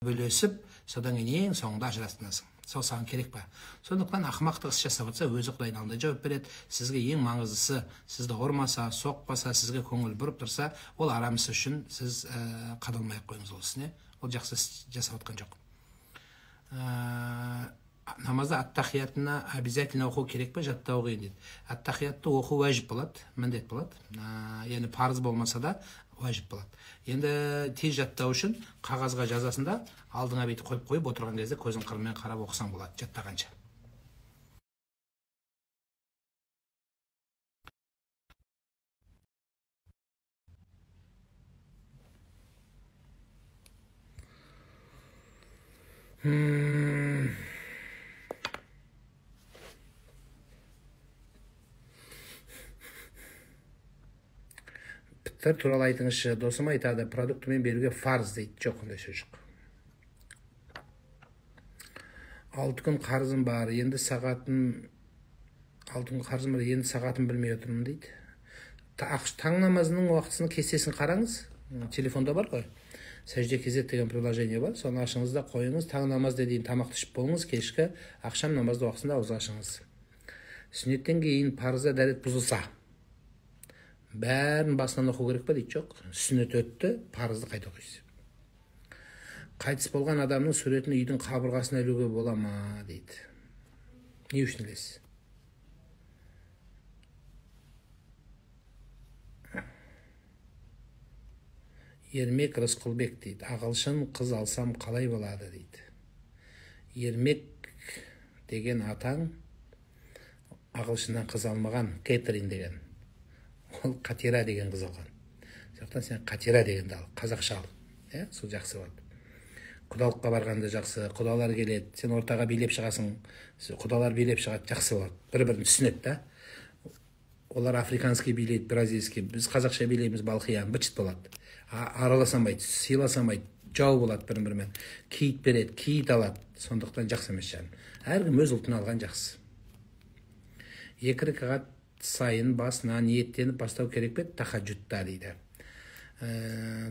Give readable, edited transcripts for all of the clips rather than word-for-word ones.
Бөлесіп, содан кейін ең соңында ажырасасың. Сол саған керек па? Сондықтан ақымақтық іс жасап жатса, өзі Құдайдың алдында жауап береді. Сізге ең маңыздысы, сізді ұрмаса, соқпаса, сізге көңіл бұрып тұрса, ол арам іс үшін сіз қадалмай ақ қойыңыз ол ісіне. Ол жақсы іс жасап жатқан жоқ. Намазда аттахиятына обязательно оқу керек пе, жаттау қиын дейді. Аттахиятты оқу уәжіп болады, міндет болады. Яғни парыз болмаса да уәжіп болады. Енді тез жаттау үшін қағазға жазасың да, алдыңа бүйтіп қойып қойып отырған кезде көзің қырымен қарап оқысаң болады, жаттағанша. Пітір туралы айтыңызшы, досым айтады, продуктымен беруге фарз дейді. Жоқ, ондай сөз жоқ. 6 күн қарызым бар, енді сағатын, 6 күн қарызым бар, енді сағатын білмей отырмын дейді. Таң намазының уақытысының кестесін қараңыз, телефонда бар ғой. Сәжде кезет деген приложение бар, соны ашыңыз да қойыңыз. Таң намазда дейін тамақты ішіп болыңыз, кешкі ақшам намазды уақытысында ауыз ашыңыз. Сүннеттен кейін парызда дәрет бұзылса, бәрін басынан оқу керек па дейді. Жоқ, сүннет өтті, парызды қайта оқисыз. Қайтыс болған адамның суретін үйдің қабырғасына ілуге бола ма дейді. Не үшін ілесіз? Ермек Рысқұлбек дейді. Ағылшын қыз алсам қалай болады дейді. Ермек деген атаң ағылшыннан қыз алмаған, Кэтрин деген. Ол Қатира деген қыз алған. Сондықтан сен Қатира дегенді ал, қазақша ал. Сол жақсы болады. Құдалыққа барғанда жақсы, құдалар келеді, сен ортаға билеп шығасың, құдалар билеп шығады, жақсы болады. Бір-бірін түсінеді да. Олар африканский билейді, бразильский, біз қазақша билейміз, балқиян, быт-шыт болады. Араласа алмайды, сыйласа алмайды, жау болады бір-бірімен. Киіт береді, киіт алады. Сондықтан жақсы емес жаным. Әркім өз ұлтын алған жақсы. 2 ракағат сайын басына ниеттеніп бастау керек пе тахаджудта дейді.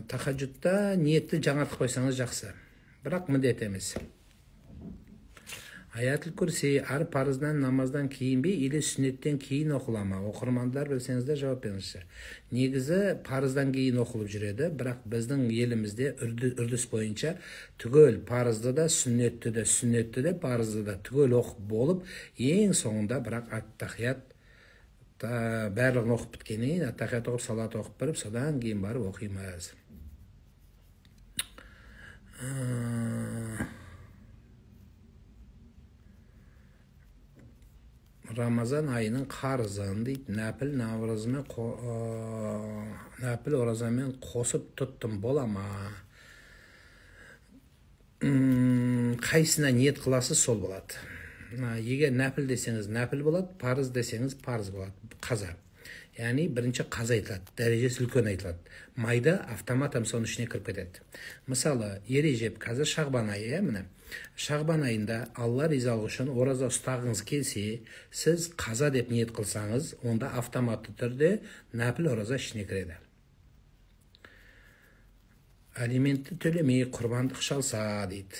Тахаджудта ниетті жаңартып қойсаңыз жақсы, бірақ міндет емес. Аятул Курси әр парыздан намаздан кейін бе или сүннеттен кейін оқыла ма? Оқырмандар білсеңіздер жауап беріңізші. Негізі парыздан кейін оқылып жүреді, бірақ біздің елімізде үрдіс бойынша түгел парызды да, сүннетті де, сүннетті де, парызды да түгел оқып болып, ең соңында бірақ аттахият барлығын оқып біткеннен кейін аттахият оқып, салат оқып беріп, содан кейін барып оқимыз. Рамазан айының қарызын дейді, нәпіл наурызымен, нәпіл оразамен қосып тұттым бола ма? Қайсына ниет қыласыз сол болады. Егер нәпіл десеңіз нәпіл болады, парыз десеңіз парыз болады. Қаза. Яғни бірінші қаза айтылады, дәрежесі үлкен айтылады. Майда автоматом соның ішіне кіріп кетеді. Мысалы, Ережеп қазір Шағбан айы, міне. Шағбан айында Алла ризалығы үшін ораза ұстағыңыз келсе, сіз қаза деп ниет қылсаңыз, онда автоматты түрде нәпіл ораза ішіне кіреді. Алиментті төлемей құрбандық шалса дейді.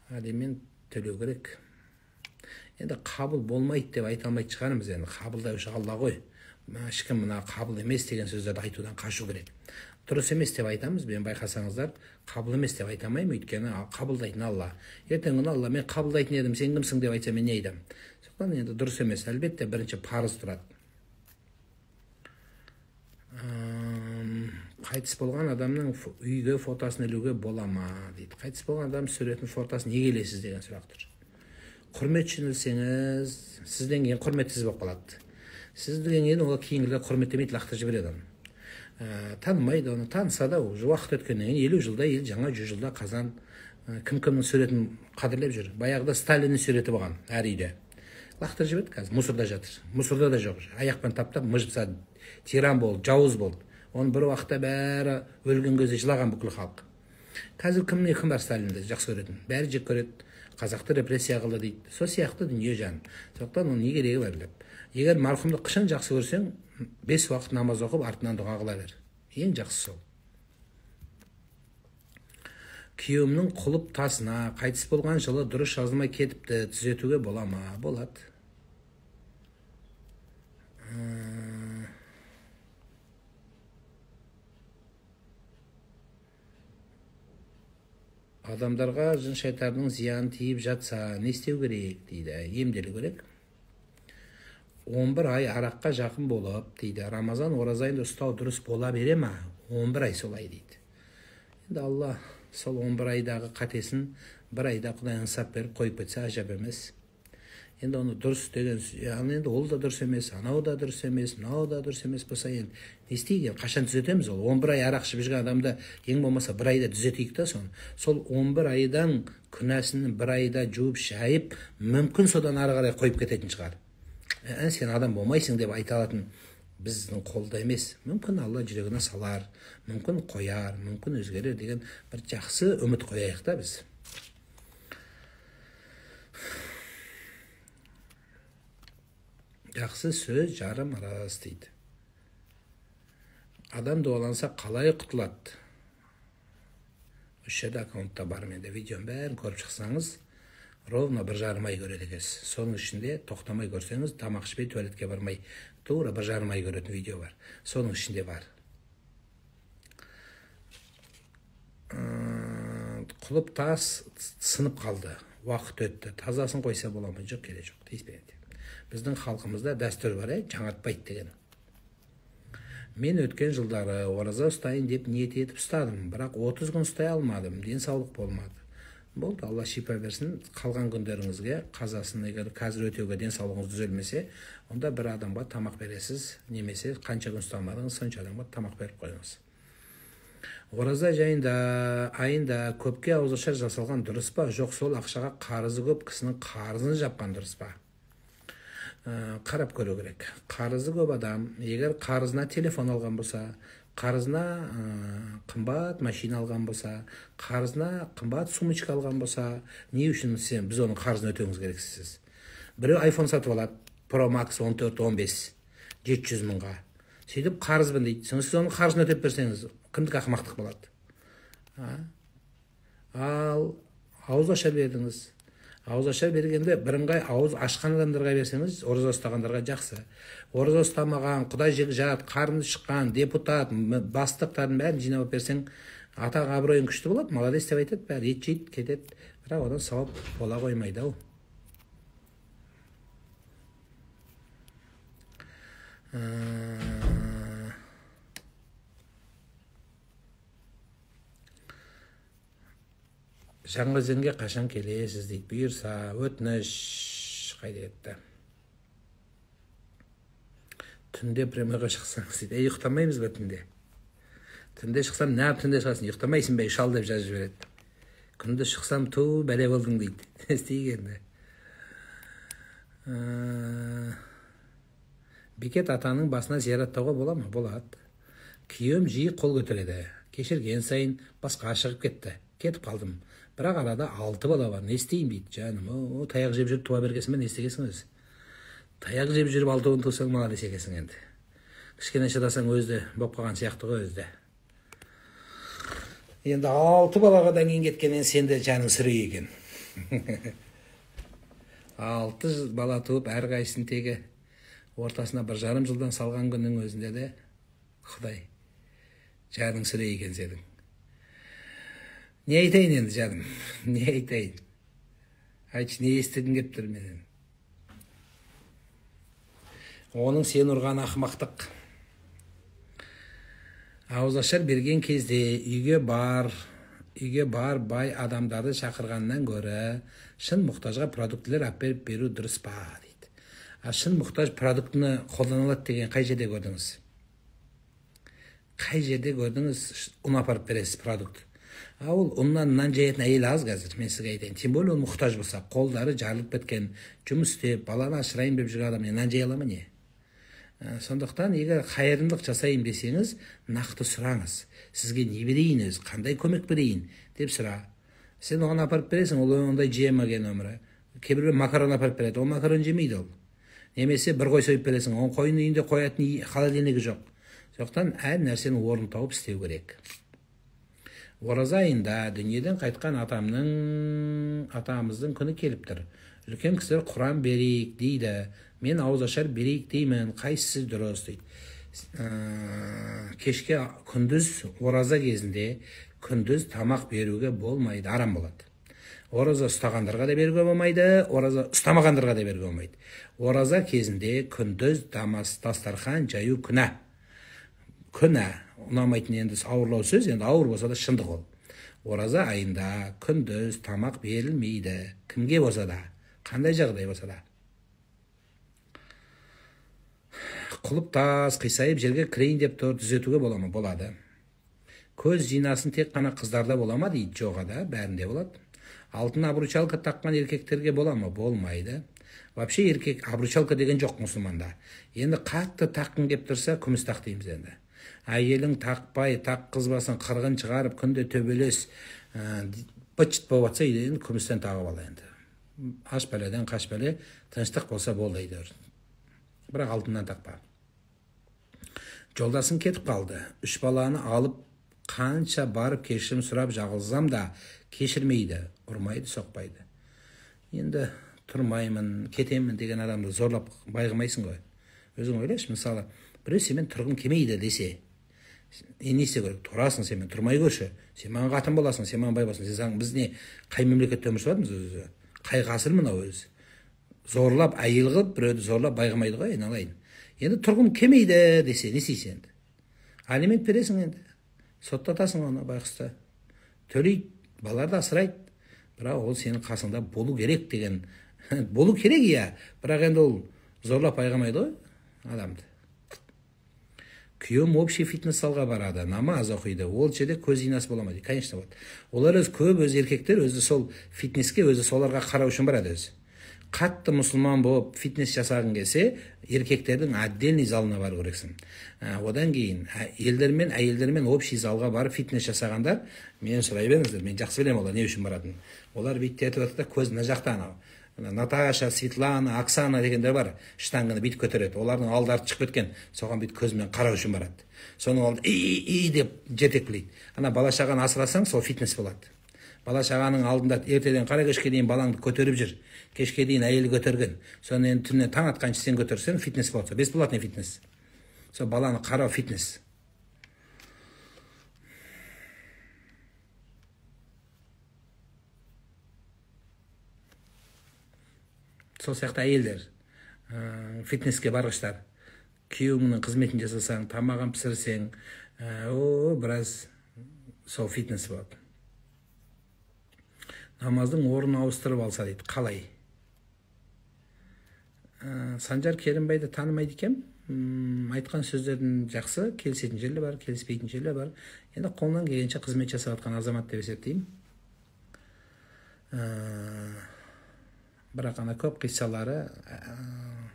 Алимент төлеу керек. Енді қабыл болмайды деп айта алмайтын шығармыз, енді қабылдаушы Алла ғой. Ешкім мына қабыл емес деген сөздерді айтудан қашу керек. Дұрыс емес деп айтамыз, мен байқасаңыздар, қабыл емес деп айта алмаймын, өйткені қабылдайтын Алла. Ертеңгі күні Алла мен қабылдайтын едім, сен кімсің деп айтса мен не айтамын? Сондықтан енді дұрыс емес, әлбетте бірінші парыз тұрады. Қайтыс болған адамның үйге фотосын ілуге бола ма дейді. Қайтыс болған адам суретін фотосын неге ілесіз деген сұрақ тұр. Құрмет үшін ілсеңіз, сізден кейін құрметсіз болып қалады. Сізден кейін ол кейінгілер құрметтемейді, лақтырып жібереді оны. Танымайды оны, таныса да уже уақыт өткеннен кейін 50 жылда, жаңа 100 жылда қазан кім кімнің суретін қадірлеп жүр. Баяғыда Сталиннің суреті болған әр үйде. Лақтырып жіберді, қазір мусорда жатыр. Мусорда да жоқ. Аяқпен таптап мыжып тастады. Тиран болды, жауыз болды. Оны бір уақытта бәрі өлген кезде жылаған бүкіл халық. Қазір кімне кім бар Сталинді жақсы көретін? Бәрі жек көреді. Қазақты репрессия қылды дейді. Сол сияқты дүние жан. Сондықтан оның не керегі бар деп. Егер марқұмды қашан жақсы көрсең, 5 уақыт намаз оқып, артынан дұға қыла бер. Ең жақсы сол. Күйеуімнің құлып тасына қайтыс болған жылы дұрыс жазылмай кетіпті, түзетуге бола ма? Болады. Адамдарға жын шайтанның зияны тиіп жатса, не істеу керек дейді? Емделу керек. 11 ай араққа жақын болып дейді. Рамазан ораза айында ұстау дұрыс бола бере ма? 11 ай солай дейді. Енді Алла сол 11 айдағы қатесін бір айда Құдай ынсап беріп қойып кетсе ажап емес. Енді оны дұрыс деген, енді ол да дұрыс емес, анау да дұрыс емес, мынау да дұрыс емес болса, енді не істейік, қашан түзетеміз ол? 11 ай арақ ішіп жүрген адамды ең болмаса бір айда түзетейік та соны. Сол 11 айдан күнәсін бір айда жуып шайып, мүмкін содан ары қарай қойып кететін шығар. Сен адам болмайсың деп айта алатын біздің қолда емес. Мүмкін Алла жүрегіне салар, мүмкін қояр, мүмкін өзгерер деген бір жақсы үміт қояйық та біз. Жақсы сөз жарым ырыс дейді. Адам дуаланса қалай құтылады? Осы жерде аккаунтта бар менде, видеоның бәрін көріп шықсаңыз, ровно 1,5 ай көреді екенсіз. Соның ішінде тоқтамай көрсеңіз, тамақ ішпей, туалетке бармай, тура 1,5 ай көретін видео бар. Соның ішінде бар. Құлып тас сынып қалды, уақыт өтті. Тазасын қойса бола ма? Жоқ, керек жоқ, тиіспейді. Біздің халқымызда дәстүр бар, жаңартпайды деген. Мен өткен жылдары ораза ұстайын деп ниет етіп ұстадым, бірақ 30 күн ұстай алмадым, денсаулық болмады. Болды, Алла шипа берсін, қалған күндеріңізге қазасын, егер қазір өтеуге денсаулығыңыз түзелмесе, онда бір адамға тамақ бересіз, немесе қанша күн ұстамадыңыз, сонша адамға тамақ беріп қойыңыз. Ораза жайында, айында көпке ауызашар жасалған дұрыс па? Жоқ, сол ақшаға қарызы көп кісінің қарызын жапқан дұрыс па? Қарап көру керек. Қарызы көп адам, егер қарызына телефон алған болса, қарызына қымбат машина алған болса, қарызына қымбат сумочка алған болса, не үшін сен, біз оның қарызын өтеуіміз керексіз? Біреу iPhone сатып алады, Pro Max 14-15, 700 мыңға. Сөйтіп қарызбын дейді. Сіз оның қарызын өтеп берсеңіз, кімдік ақымақтық болады? Ал ауыз аша бердіңіз. Ауыз аша бергенде бірыңғай ауыз ашқан адамдарға берсеңіз, ораза ұстағандарға жақсы. Ораза ұстамаған, құдай жекжат, қарны шыққан, депутат, бастықтардың бәрін жинап берсең, атақ абыройың күшті болады, молодец деп айтады, бәрі ет жейді, кетеді. Бірақ одан сауап бола қоймайды ау. Жаңаөзенге қашан келесіз дейді. Бұйырса, өтініш қайда кетті? Түнде прямойға шықсаңыз дейді. Ей, ұйықтамаймыз ба түнде? Түнде шықсам, неғып түнде шығасың? Ұйықтамайсың бе, шал деп жазып жібереді. Күнде шықсам, ту, бәле болдың дейді. Не істейік енді? Бекет атаның басына зираттауға бола ма? Болады. Күйеуім жиі қол көтереді. Кешірген сайын басқа шығып кетті. Кетіп қалдым. Бірақ арада 6 бала бар. Не істеймін дейді. Жаным, о, таяқ жеп жүріп туа бергесін бе, не істегесің өзі? Таяқ жеп жүріп 6-ын тусаң, молодец екенсің енді. Кішкене шыдасаң өзі де болып қалған сияқты ғой өзі де. Енді 6 балаға кейін кеткеннен сен де жаның сүрей екен. 6 бала туып, әрқайсысын тегі ортасына 1,5 жылдан салған күннің өзінде де Құдай жаның сүрей екен сенің. Не айтайын енді жаным, не айтайын? Айтшы, не естігің кеп тұр менен? Оның сен ұрған ақымақтық. Ауызашар берген кезде үйге бар бай адамдарды шақырғаннан гөрі шын мұқтажға продуктілер әперіп беру дұрыс па дейді. А шын мұқтаж продуктіні қолдана алады деген қай жерде көрдіңіз? Қай жерде көрдіңіз ұн апарып бересіз продукт? А ол ұннан нан жаятын әйел аз қазір, мен сізге айтайын. Тем более ол мұқтаж болса, қолдары жарылып кеткен, жұмыс істеп, баланы асырайын деп жүрген адам нан жай ала ма не? Сондықтан егер қайырымдылық жасайын десеңіз, нақты сұраңыз. Сізге не берейін өзі, қандай көмек берейін деп сұра. Сен оған апарып бересің, ол ондай жемеген өмірі. Кейбіреулер макарон апарып береді, ол макарон жемейді ол. Немесе бір қой сойып бересің, оның қойының үйінде қоятын холодильнигі жоқ. Сондықтан әр нәрсенің орнын тауып істеу керек. Ораза айында дүниеден қайтқан атамыздың күні келіп тұр. Үлкен кісілер Құран берейік дейді. Мен ауызашар берейік деймін. Қайсысы дұрыс дейді. Кешке күндіз ораза кезінде күндіз тамақ беруге болмайды, арам болады. Ораза ұстағандарға да беруге болмайды, ораза ұстамағандарға да беруге болмайды. Ораза кезінде күндіз дастархан жаю күнә. Күнә. Ұнамайтын енді ауырлау сөз, енді ауыр болса да шындық ол. Ораза айында күндіз тамақ берілмейді. Кімге болса да, қандай жағдай болса да. Құлып тас, қисайып жерге кірейін деп тұр, түзетуге бола ма? Болады. Көз зинасын тек қана қыздарда бола ма дейді? Жоға да, бәрінде болады. Алтын обручалка таққан еркектерге бола ма? Болмайды. Вообще еркек обручалка деген жоқ мұсылманда. Енді қатты таққың кеп тұрса, күміс тақ дейміз енді. Әйелің тақпай, таққызбасын, қырғын шығарып, күнде төбелес, быт-шыт болып жатса, енді күмістен тағып ал енді. Аш бәледен қаш бәле, тыныштық болса болды әйтеуір. Бірақ алтыннан тақпа. Жолдасым кетіп қалды. 3 баланы алып, қанша барып кешірім сұрап жағылсам да кешірмейді, ұрмайды, соқпайды. Енді тұрмаймын, кетемін деген адамды зорлап байғымайсың ғой. Өзің ойлашы, мысалы, біреу сенімен тұрғым келмейді десе, не істеу керек? Тұрасың, сенімен тұрмай көрші. Сен маған қатын боласың, сен маған бай боласың. Сен біз не, қай мемлекетте өмір сүріп жатырмыз өзі? Қай ғасыр мынау өзі? Зорлап әйел қылып, біреуді зорлап байғымайды ғой, айналайын. Енді тұрғым келмейді десе, не істейсің енді? Алимент бересің енді. Соттатасың оны байғұсты. Төлейді, балаларды асырайды. Бірақ ол сенің қасыңда болу керек деген, болу керек иә. Бірақ енді ол зорлап байғымайды ғой адамды. Күйеуім общий фитнес залға барады, намаз оқиды. Ол жерде көз зинасы бола ма дейді? Конечно болады. Олар өз көп өз еркектер өзі сол фитнеске, өзі соларға қарау үшін барады өзі. Қатты мұсылман болып фитнес жасағың келсе, еркектердің отдельный залына бару керексің. Одан кейін елдермен, әйелдермен общий залға барып фитнес жасағандар, мен сұрай беріңіздер, мен жақсы білемін олар не үшін баратынын. Олар бүйтіп етіп жатыр да, көз мына жақта анау. Наташа, Светлана, Оксана дегендер бар, штанганы бүйтіп көтереді. Олардың алды арты шығып кеткен, соған бүйтіп көзімен қарау үшін барады. Соның алды и деп жетектейді. Ана бала шағаны асырасаң, сол фитнес болады. Бала шағаның алдында ертеден қара кешке дейін балаңды көтеріп жүр. Кешке дейін әйелі көтерген. Соны енді түннен таң атқанша сен көтерсең, фитнес болады. Бесплатный фитнес. Сол баланы қарау фитнес. Сол сияқты әйелдер, фитнеске барғыштар, күйеуіңнің қызметін жасасаң, тамағын пісірсең, біраз сол фитнес болады. Намаздың орнын ауыстырып алса дейді, қалай? Санжар Керімбайды танымайды екен. Айтқан сөздердің жақсы, келісетін жерлері бар, келіспейтін жерлері бар. Енді қолынан келгенше қызмет жасап жатқан азамат деп есептеймін. Бірақ ана көп қиссалары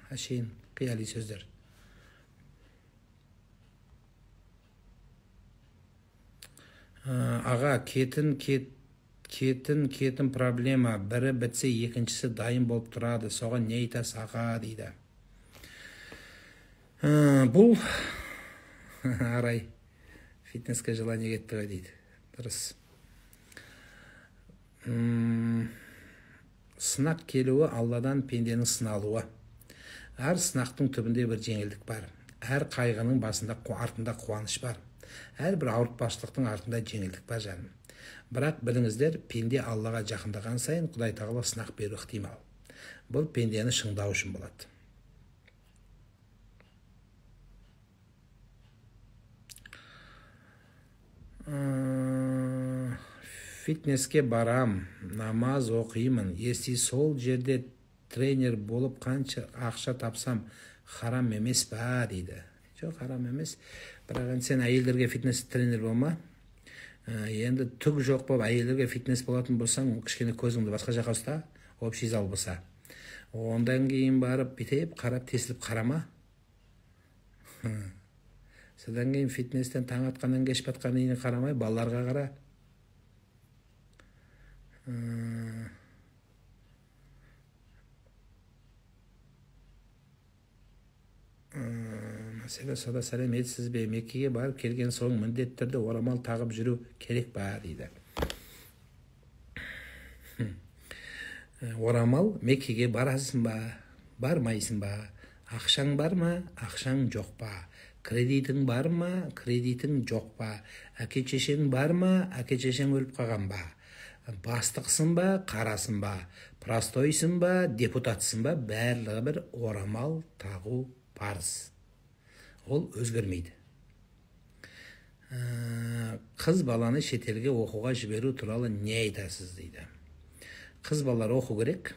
әшейін қияли сөздер. Аға, кетін проблема. Бірі бітсе, екіншісі дайын болып тұрады. Соған не айтасыз, аға, дейді. Бұл арай фитнеске желание кетті ғой дейді. Дұрыс. Сынақ келуі Алладан пенденің сыналуы. Әр сынақтың түбінде бір жеңілдік бар. Әр қайғының басында артында қуаныш бар. Әрбір ауыртпашылықтың артында жеңілдік бар, жаным. Бірақ біліңіздер, пенде Аллаға жақындаған сайын Құдай тағала сынақ беру ықтимал. Бұл пендені шыңдау үшін болады. Фитнеске барам, намаз оқимын. Если сол жерде тренер болып қанша ақша тапсам, харам емес па, дейді. Жоқ, харам емес. Бірақ енді сен әйелдерге фитнес тренер болма. Енді түк жоқ болып әйелдерге фитнес болатын болсаң, кішкене көзіңді басқа жаққа ұста, общий зал болса. Ондан кейін барып бүйтіп қарап, тесіліп қарама. Содан кейін фитнестен таң атқаннан кеш батқаннан кейін қарамай, балаларға қара. Сәлем, сәлеметсіз бе? Меккеге барып келген соң міндетті түрде орамал тағып жүру керек па дейді. Орамал Меккеге барасың ба, бармайсың ба? Ақшаң бар ма, ақшаң жоқ па? Кредитің бар ма, кредитің жоқ па? Әке шешең бар ма, әке шешең өліп қалған ба? Бастықсың ба, қарасың ба? Простойсың ба, депутатсың ба? Барлығы бір орамал тағу парыз. Ол өзгермейді. Қыз баланы шетелге оқуға жіберу туралы не айтасыз дейді. Қыз балалар оқу керек,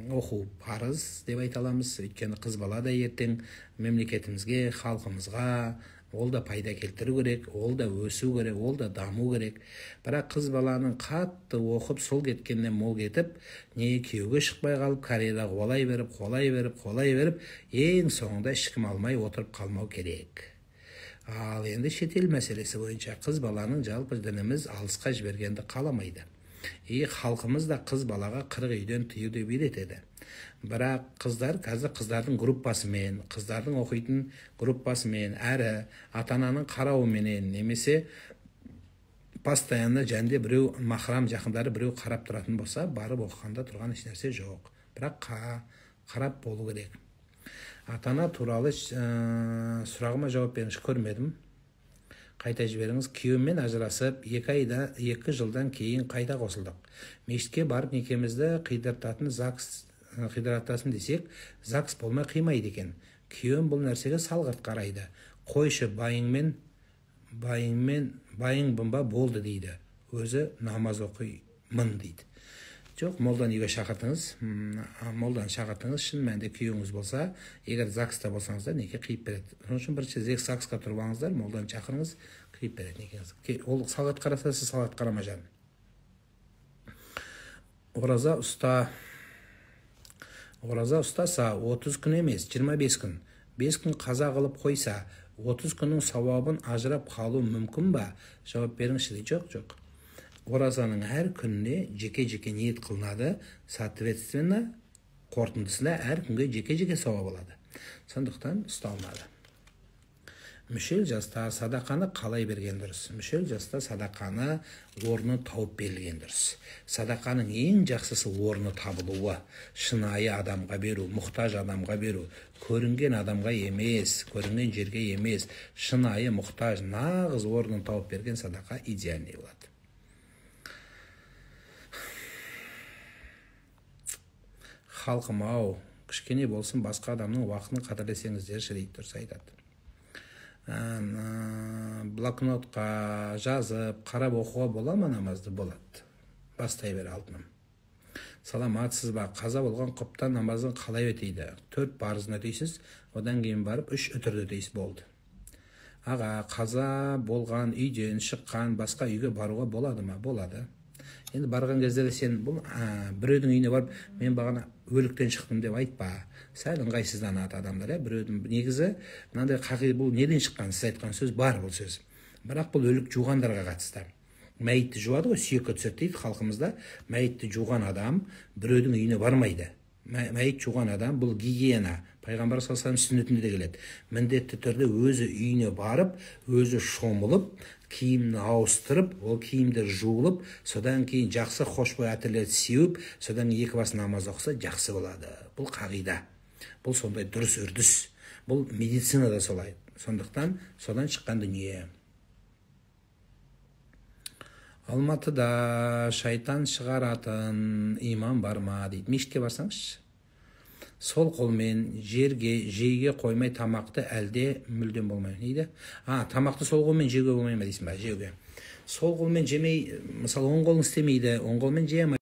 оқу парыз деп айта аламыз. Өйткені қыз бала да ертең мемлекетімізге, халқымызға ол да пайда келтіру керек, ол да өсу керек, ол да даму керек. Бірақ қыз баланың қатты оқып, сол кеткеннен мол кетіп, не күйеуге шықпай қалып, карьера қуалай беріп, қуалай беріп, қуалай беріп, ең соңында ешкім алмай отырып қалмау керек. Ал енді шетел мәселесі бойынша қыз баланың жалпы дініміз алысқа жібергенді қаламайды. И халқымыз да қыз балаға 40 үйден тыю деп үйретеді. Бірақ қыздар қазір қыздардың группасымен, қыздардың оқитын группасымен, әрі ата-ананың қарауыменен, немесе постоянно жәнде біреу махрам жақындары біреу қарап тұратын болса, барып оқығанда тұрған ешнәрсе жоқ. Бірақ қарап болу керек. Ата-ана туралы сұрағыма жауап беріңізші, көрмедім. Қайта жіберіңіз. Күйеуіммен ажырасып, 2 жылдан кейін қайта қосылдық. Мешітке барып некемізді қидыртатын ЗАГС қидыратасын десек, ЗАГС болмай қимайды екен. Күйеуім бұл нәрсеге салғырт қарайды. Қойшы, байыңмен ба болды дейді. Өзі намаз оқимын дейді. Жоқ, молдан үйге шақыртыңыз. Молдан шақыртыңыз, шын мәнінде күйеуіңіз болса, егер ЗАГСта болсаңыздар, неке қиып береді. Соның үшін бірінші ЗАГСқа тұрып алыңыздар, молдан шақырыңыз, қиып береді некеңізді. Ол салғырт қараса, сіз салғырт қарама жаным. Ораза ұстаса 30 күн емес, 25 күн. 5 күн қаза қылып қойса, 30 күннің сауабын ажырап қалу мүмкін ба? Жауап беріңізші. Жоқ, жоқ. Оразаның әр күніне жеке-жеке ниет қылынады, соответственно, қорытындысында әр күнге жеке-жеке сауап алады. Сондықтан ұсталынады. Мүшел жаста садақаны қалай берген дұрыс? Мүшел жаста садақаны орны тауып берілген дұрыс. Садақаның ең жақсысы орны табылуы, шынайы адамға беру, мұқтаж адамға беру, көрінген адамға емес, көрінген жерге емес, шынайы мұқтаж, нағыз орнын тауып берген садақа идеальный болады. Халқым ау, кішкене болсын басқа адамның уақытын қадірлесеңіздерші дейді, дұрыс айтады. Блокнотқа жазып, қарап оқуға бола ма намазды? Болады. Бастай бер алтыным. Саламатсыз ба? Қаза болған құптан намазын қалай өтейді? 4 парызын өтейсіз, одан кейін барып 3 үтірді өтейсіз, болды. Аға, қаза болған үйден шыққан басқа үйге баруға болады ма? Болады. Енді барған кезде де сен бұл біреудің үйіне барып, мен бағана өліктен шықтым деп айтпа. Сәл ыңғайсызданады адамдар, біреудің негізі мынандай қағида, бұл неден шыққан? Сіз айтқан сөз бар, бұл сөз. Бірақ бұл өлік жуғандарға қатысты. Мәйітті жуады ғой, сүйекке түседі дейді халқымызда. Мәйітті жуған адам біреудің үйіне бармайды. Мәйіт жуған адам бұл гигиена. Пайғамбар саллаллаху алейхи вассалам сүннетінде де келеді. Міндетті түрде өзі үйіне барып, өзі шомылып, киімін ауыстырып, ол киімдер жуылып, содан кейін жақсы хошбой әтірлерді сеуіп, содан кейін екі бас намаз оқыса жақсы болады. Бұл қағида. Бұл сондай дұрыс үрдіс. Бұл медицинада солай. Сондықтан содан шыққан дүние. Алматыда шайтан шығаратын имам бар ма дейді. Мешітке барсаңызшы. Сол қолмен жерге жеуге қоймай тамақты әлде мүлдем болмай дейді. Тамақты сол қолмен жеуге болмай ма дейсің ба? Жеуге. Сол қолмен жемей, мысалы, оң қолың істемейді, оң қолмен жей алмай.